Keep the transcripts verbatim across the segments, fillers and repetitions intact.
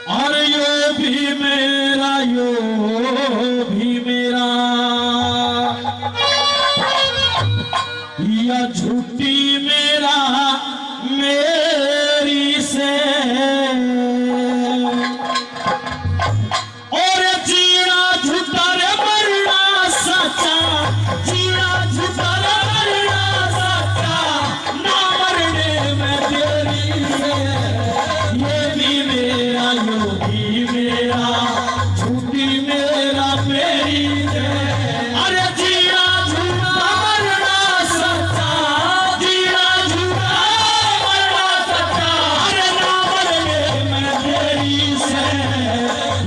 और यो भी मेरा, यो भी मेरा, या झूठी मेरा मेरी से। और जीना झूठा रे मरना सच्चा, जीना झूठा रे मरना सच्चा, ना मरने में देरी से। ये भी मेरा, यो भी मेरा, झूठी मेरा मेरी से। अरे जीना झूठा मरना सच्चा, जीना झूठा मरना सच्चा, अरे ना मरने में देरी से।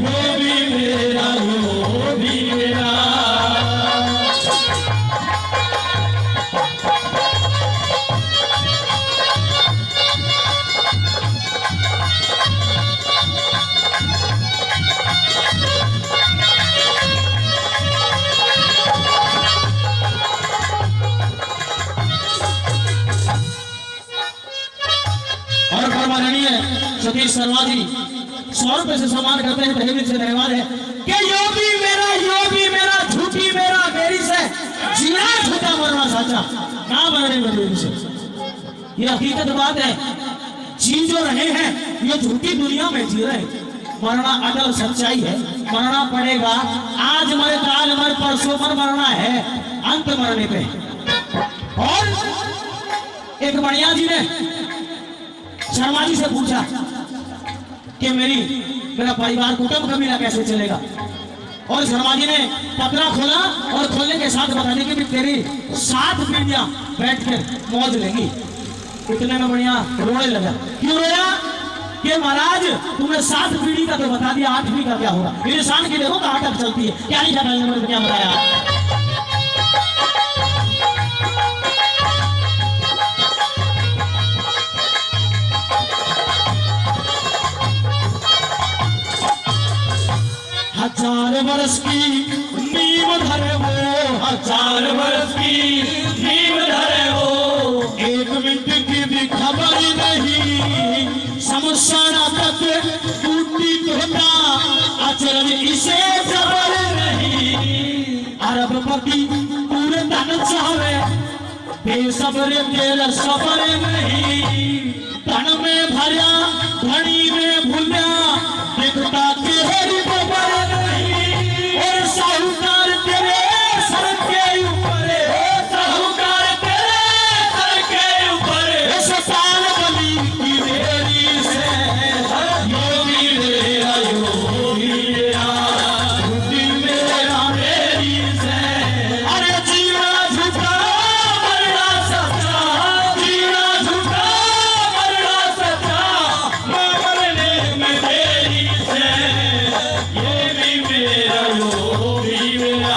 यो भी मेरा, यो भी मेरा। और फरमा रही है सतीश शर्मा जी, सौ रुपए से सम्मान करते हैं, तहे दिल से धन्यवाद है कि यो भी मेरा, यो भी मेरा, झूठी मेरा, मेरी से, जीना झूठा मरना सच्चा, ना मरने में देरी से। ये हकीकत बात है। जी जो रहे हैं, ये झूठी दुनिया में जी रहे हैं। मरना अटल सच्चाई है, मरना पड़ेगा। आज मर, काल मर, परसों मर, मरना है, अंत मरने पे। और एक बनिया जी ने शर्मा जी से पूछा कि मेरी, मेरा परिवार कुटुंब कबीला कैसे चलेगा? और शर्मा जी ने पतरा खोला और खोलने के साथ बता दी कि भी तेरी सात पीढ़ियां बैठ कर मौज लेंगी। इतने में बनिया रोने लगा। क्यों रोया? कि महाराज, तुमने सात पीढ़ी का तो बता दिया, आठवीं का क्या होगा? इंसान की देखो कहाँ तक चलती है, क्या लिखा था इन्होंने, क्या बताया? हजार वर्ष की नीम धरे वो, हजार वर्ष की नीम धरे वो, एक मिनट की भी खबर नहीं। शमशाना तक बूटी धोता, अचरज इसे जबर नहीं। अरबपति पूरे धन चाहवे, बेसब्र तेरा सबर नहीं। धन में भरया, धनी में भूल्या, दिखता तेरी बबर नहीं। और साहूकार तेरे सर के ऊपर, साहूकार तेरे सर के ऊपर, शैतान बलि की देरी से, यो भी मेरा, यो भी मेरा, यो भी मेरा, मेरी से। अरे जीना झूठा, मरना सच्चा, जीना झूठा, मरना सच्चा, ना मरने में देरी से। ये भी मेरा, यो भी मेरा।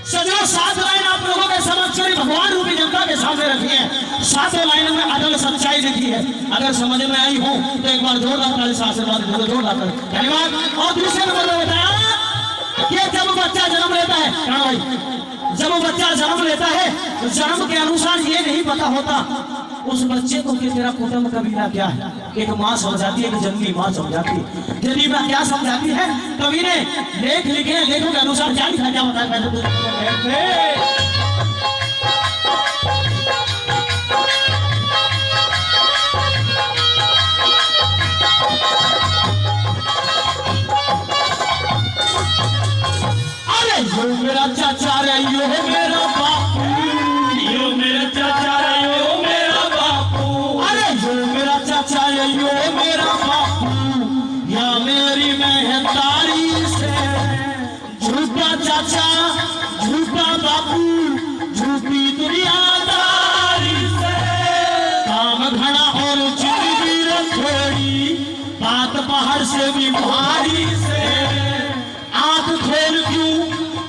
सजनो, सात लाइन आप लोगों के समक्ष श्री भगवान रूपी जनता के सामने रखी है। सातों लाइन में अटल सच्चाई लिखी है। अगर समझ में आई हो तो एक बार जोरदार ताली से आशीर्वाद दे दो, जोरदार ताली। धन्यवाद। और दूसरे नंबर पर बताया कि जब बच्चा जन्म लेता है, हाँ भाई, जब बच्चा जन्म लेता है तो जन्म के अनुसार ये नहीं पता होता उस बच्चे को कि तेरा कुटुंब कबीला क्या है। एक माँ समझाती है, एक जंगली माँ समझाती है। जंगली माँ क्या समझाती है? कवि ने लेख लिखे हैं, लेखों के अनुसार क्या लिखा, क्या बताया, मैं तो कुछ अरे यो मेरा चाचा रे, यो मेरा बापू। यो मेरा चाचा रे, यो मेरा बापू। अरे यो मेरा चाचा रे, यो मेरा बापू। या मेरी महतारी से झूठा चाचा, झूठा बापू। हर से भी भारी से आंख खोल क्यों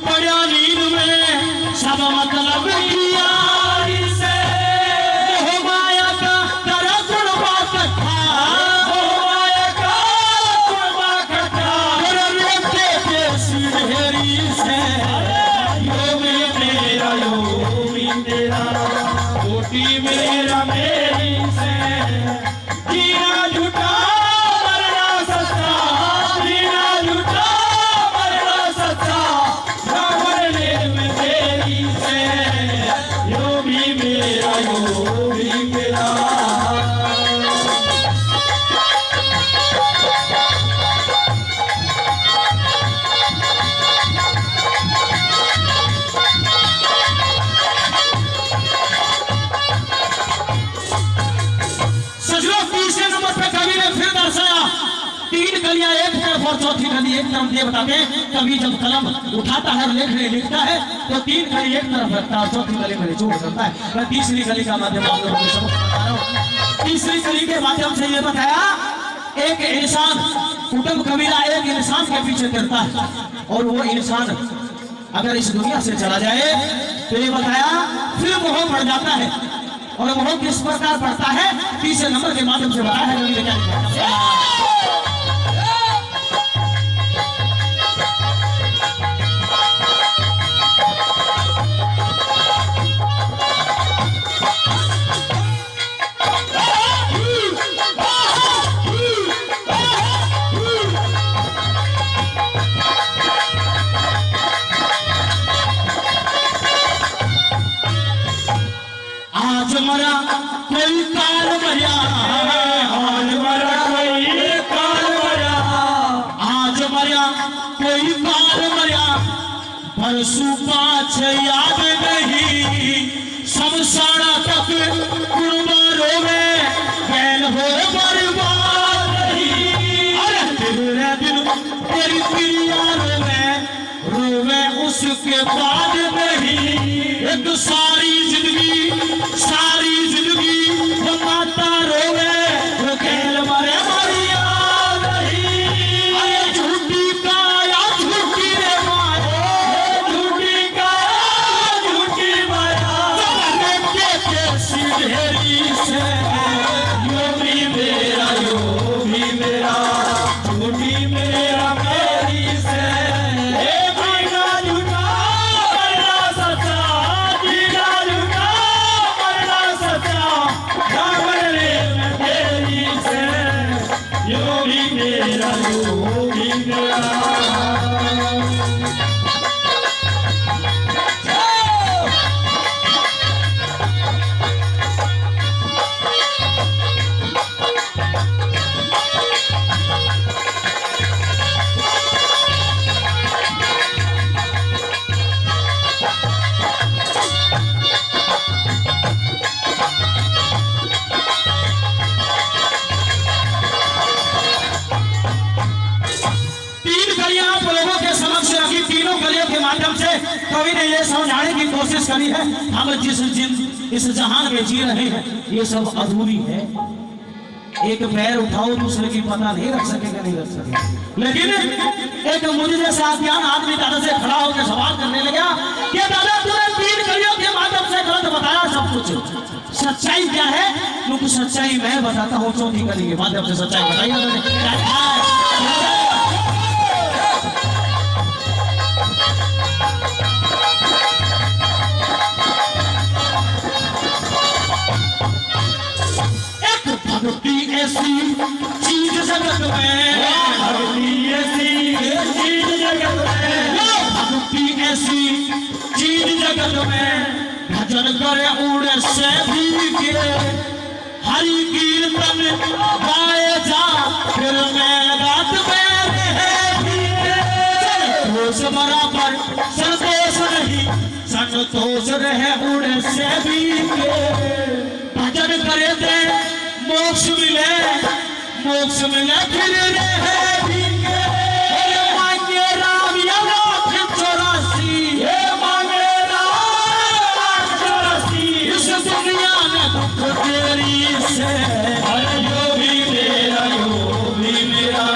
पड़ा नींद में, सब मतलब की यारी से। मोह माया का करा कुणबा कट्ठा, मोह माया का कुणबा कट्ठा। तेरे रोके के सिढ़ेरी से, यो भी मेरा, यो भी तेरा, रोटी मेरा मेरी से। जीना झूठा, मरना सच्चा, जीना झूठा, मरना सच्चा, ना मरने में देरी से, यो भी मेरा, यो भी मेरा। सजनो, तीसरे नंबर पे कवि ने फिर दर्शाया, तीन कलियां एक तरफ और चौथी कली एक तरफ। ये बताते हैं, कवि जब कलम उठाता है और लेखनी लिखता है, तो तीन कली एक तरफ रखता है और चौथी कली में निचोड़ करता है। मैं तीसरी कली का माध्यम आप लोगों के समक्ष बता रहा हूँ। तीसरी कली के माध्यम से ये बताया, एक इंसान, कुटुंब कबीला एक इंसान के पीछे करता है और वो इंसान अगर इस दुनिया से चला जाए तो ये बताया, फिर मोह पड़ जाता है। और मोह किस प्रकार पड़ता है, तीसरे नंबर के माध्यम से बताया है कवि ने क्या लिखा। आज मरा कोई काल मरा, आज मरा कोई काल मरा, आज मरा कोई काल मरा, परसों पाछे याद नहीं, शमशाना तक कुणबा रोवे, बैल हो बर्बाद नहीं। अरे तेरे दिन तेरी प्रिया रोवे, रोवे उसके बाद नहीं। एक सारी जिंदगी, सारी जिंदगी वो माता रोवे, वो गैल मरे मरिया नहीं। अरे झूठी काया झूठी रे माया, झूठी काया झूठी माया। जमाने के कैसी ढेरी से, यो भी मेरा, यो भी मेरा, झूठी मेरा मेरी से। ए जीना झूठा, मरना सच्चा, जीना झूठा, मरना सच्चा, ना मरने में तेरी से। यो भी मेरा, यो भी मेरा। तीन कलियां आप लोगों के समक्ष रखी। तीनों कलियों के माध्यम से कवि ने यह समझाने की कोशिश करी है, हम जिस जिन इस जहान में जी रहे हैं, ये सब अधूरी है। एक पैर उठाओ, दूसरे की पता नहीं रख सकेगा, नहीं रख सकेगा। लेकिन एक मुझ जैसा अज्ञान आदमी दादा से खड़ा होकर सवाल करने लगा कि दादा, तूने तीन कलियों के माध्यम से गलत बताया सब कुछ, सच्चाई क्या है? क्योंकि सच्चाई मैं बताता हूँ, चौथी कली के माध्यम से सच्चाई बताई ना मैंने। क्या है? एक भक्ति ऐसी चीज जगत में, भक्ति ऐसी चीज जगत में, वो भक्ति ऐसी चीज जगत में, भजन करे उड़े से भी के, हरि कीर्तन गाए जा, फिर मैं रात में रहे भी के। संतोष बराबर संतोष नहीं, संतोष रहे उड़े से भी के। भजन करे ते मोक्ष मिले, मोक्ष मिले फिर रहे भी के। अरे मांगे राम या लाख चौरासी, हे मांगे राम लाख चौरासी, इस दुनिया में दुख तेरी से। अरे यो भी मेरा, यो भी मेरा।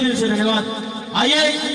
दिल से धन्यवाद। आइए,